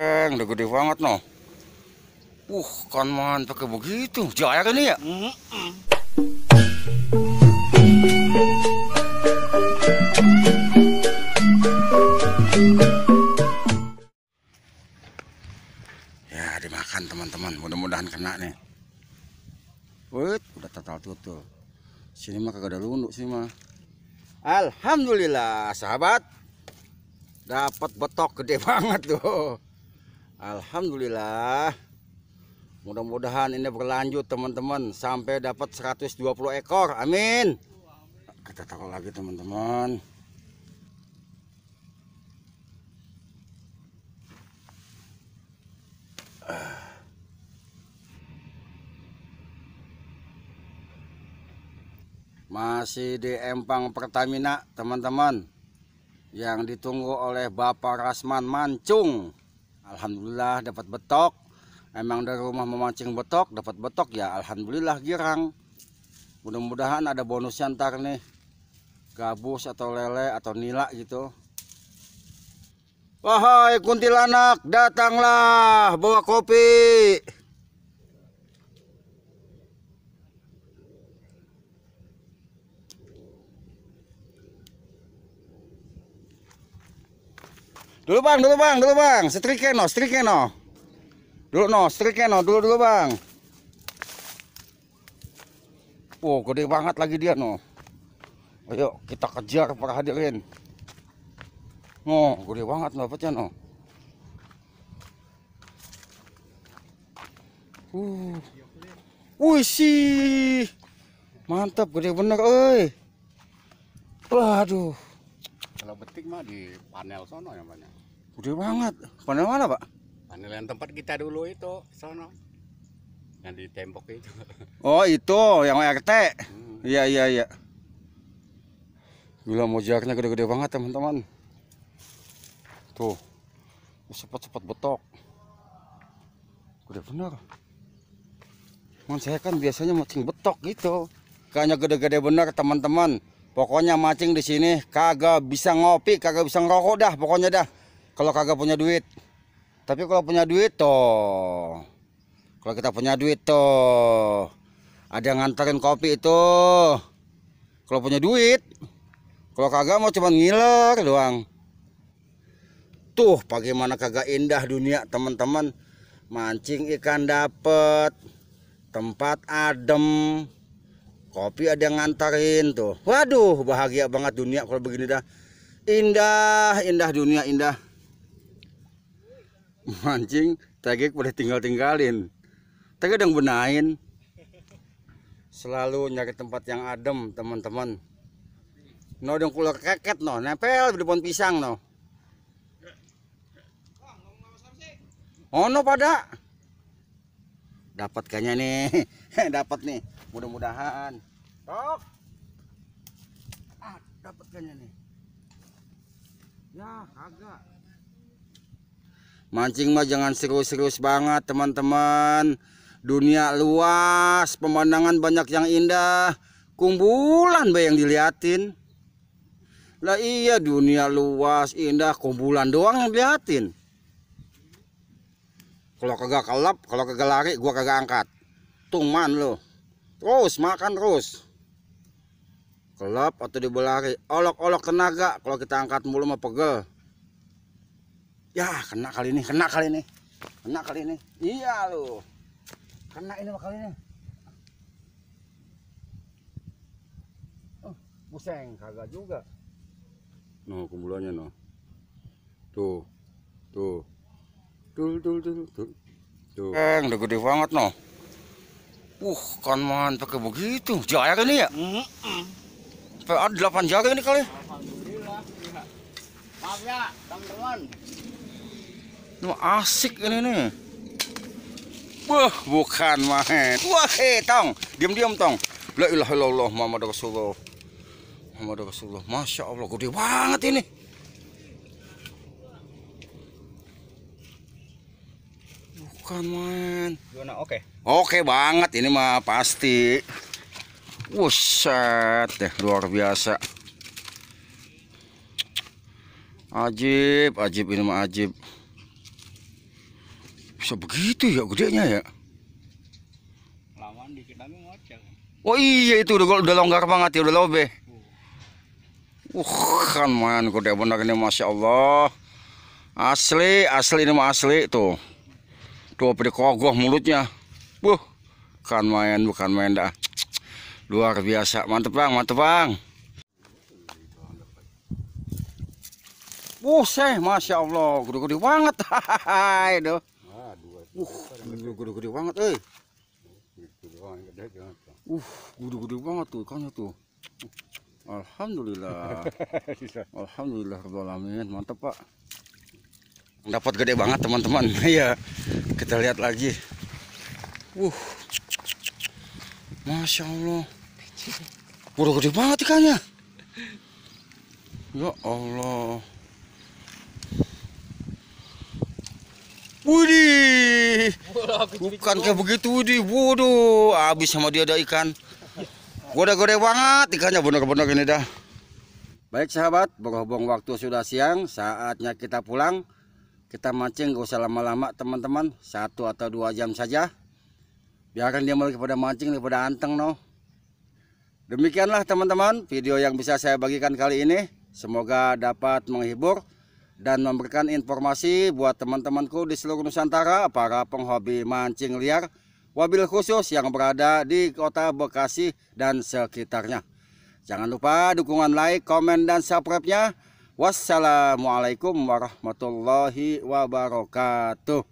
Udah gede banget noh. Kan man pakai begitu. Jaya kan ya? Ya dimakan teman-teman. Mudah-mudahan kena nih. Udah total tutul. Sini mah kagak ada lunduk sini mah. Alhamdulillah sahabat. Dapat betok gede banget tuh. Alhamdulillah. Mudah-mudahan ini berlanjut teman-teman sampai dapat 120 ekor. Amin. Kita taruh lagi teman-teman. Masih di empang Pertamina teman-teman, yang ditunggu oleh Bapak Rasman Mancung. Alhamdulillah dapat betok. Emang dari rumah memancing betok, dapat betok ya alhamdulillah girang. Mudah-mudahan ada bonusnya ntar nih, gabus atau lele atau nila gitu. Wahai kuntilanak, datanglah bawa kopi. Dulu bang, setrikeno. Dulu bang. Gede banget lagi dia no. Ayo kita kejar para hadirin. Gede banget no, dapatnya no. Sih. Mantap, gede bener euy. Waduh. Kalau betik mah di panel sono yang banyak. Gede banget. Panel mana, Pak? Panel yang tempat kita dulu itu sono. Yang di tembok itu. Oh, itu yang RT. Iya. Gila mojarnya gede-gede banget, teman-teman. Tuh. Cepat-cepat betok. Gede bener. Saya kan biasanya mancing betok gitu. Kayaknya gede-gede bener, teman-teman. Pokoknya mancing di sini kagak bisa ngopi, kagak bisa ngerokok dah, pokoknya dah. Kalau kagak punya duit. Tapi kalau punya duit toh. Kalau kita punya duit toh. Ada nganterin kopi itu. Kalau punya duit. Kalau kagak mau cuma ngiler doang. Tuh, bagaimana kagak indah dunia, teman-teman. Mancing ikan dapet. Tempat adem. Kopi ada yang ngantarin tuh. Waduh, bahagia banget dunia kalau begini dah. Indah dunia, indah. Mancing, tegek boleh tinggalin. Tegek udah benahin. Selalu nyari tempat yang adem, teman-teman. No dong kulur keket no, nempel di pohon pisang no. Oh no pada. Dapat kayaknya nih. Dapat nih. Mudah-mudahan. Tok. Dapat kayaknya nih. Ya, kagak. Mancing mah jangan serius-serius banget, teman-teman. Dunia luas, pemandangan banyak yang indah. Kumpulan yang diliatin. Lah iya, dunia luas, indah, kumpulan doang yang diliatin. Kalau kagak kelap, kalau kagak lari, gua kagak angkat. Tuman lo. Terus makan terus. Kelap atau dibelari, olok-olok tenaga. Kalau kita angkat mulu mah pegel. Ya kena kali ini. Iya lo. Kena ini kali ini. Buseng kagak juga. No kumpulannya no. Tuh. Tuh. Udah gede banget no. Kan man pakai begitu. Jaya kan ya? Ada 8 jari ini kali. Alhamdulillah. Maaf ya, teman-teman. Ini asik ini nih. Bukan main. Tong. Diam tong. La ilaha illallah Muhammad Rasulullah. Masya Allah, gede banget ini. Bukan main. Gimana? Oke. Oke banget ini mah pasti. Wuset deh, luar biasa. Ajib ini mah ajib. Bisa begitu ya gedenya ya. Lawan dikit lagi ngocek. Oh iya itu udah longgar banget ya, udah lobe. Kan main gede bener ini, masya Allah. Asli ini mah asli tuh. Tuh pada kogoh mulutnya. Kan main, bukan main dah. Luar biasa, mantep bang, mantep bang. Masya Allah, gede-gede banget. Itu. Gede-gede banget, gede-gede banget tuh ikannya tuh. Alhamdulillah. Alhamdulillah rabbil alamin, mantap Pak. Dapat gede banget teman-teman. Ya, kita lihat lagi. Masya Allah. Udah gede banget ikannya. Ya Allah. Widih, bukan kayak begitu, widih, bodoh, habis sama dia ada ikan. Gede-gede banget ikannya, bener-bener ini dah. Baik sahabat, berhubung waktu sudah siang, saatnya kita pulang. Kita mancing gak usah lama-lama teman-teman, 1 atau 2 jam saja. Biarkan dia mulai pada mancing, daripada anteng no. Demikianlah teman-teman video yang bisa saya bagikan kali ini. Semoga dapat menghibur dan memberikan informasi buat teman-temanku di seluruh Nusantara, para penghobi mancing liar, wabil khusus yang berada di kota Bekasi dan sekitarnya. Jangan lupa dukungan like, komen, dan subscribe-nya. Wassalamualaikum warahmatullahi wabarakatuh.